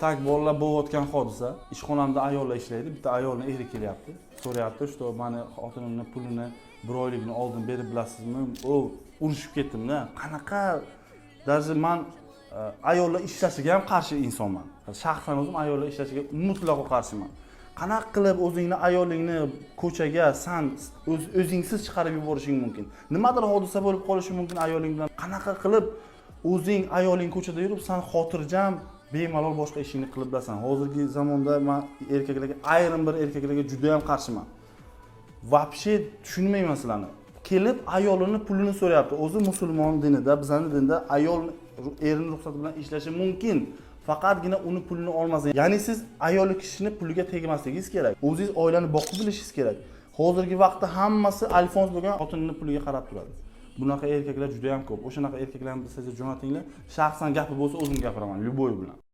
Так, bolalar, bo'layotgan hodisa. Ishxonamda ayollar ishlaydi. Bitta ayolni eri kelyapti. So'rayapti, что mani xotinimni pulini bir oyligini oldin berib bilasizmi? O, urushib ketdim-da. Qanaqa, даже man ayollar ishlashiga ham qarshi insonman. Shaxsan o'zim ayollar ishlashiga mutlaqo qarshiman. Qanaqa qilib o'zingni ayolingni ko'chaga san o'zingsiz chiqarib yuborishing mumkin? Nimadir hodisa bo'lib qolishi mumkin ayoling bilan. Qanaqa qilib o'zing ayoling ko'chada yurib, san xotirjam, bemalol boshqa ishingni qilib bilasan? Hozirgi zamonda man erkaklarga, ayrim bir erkaklarga juda ham qarshiman. Вообще tushunmayman sizlarni. Kelib ayolini pulini so'rayapti. O'zi musulmon dinida, bizani dinda ayol erini ruxsati bilan ishlashi mumkin. Faqatgina uni pulini olmasin. Ya'ni siz ayoli kishini puliga tegmasligingiz kerak. O'zingiz oilani boqib bilishingiz kerak. Hozirgi vaqtda hammasi alfons bo'lgan xotinini puliga qarab turadi. Bunaqa erkaklar juda ham ko'p. O'shanaqa erkaklarni bilsangiz, jo'natinglar. Shaxsan gapi bo'lsa, o'zim gapiraman, любой bilan.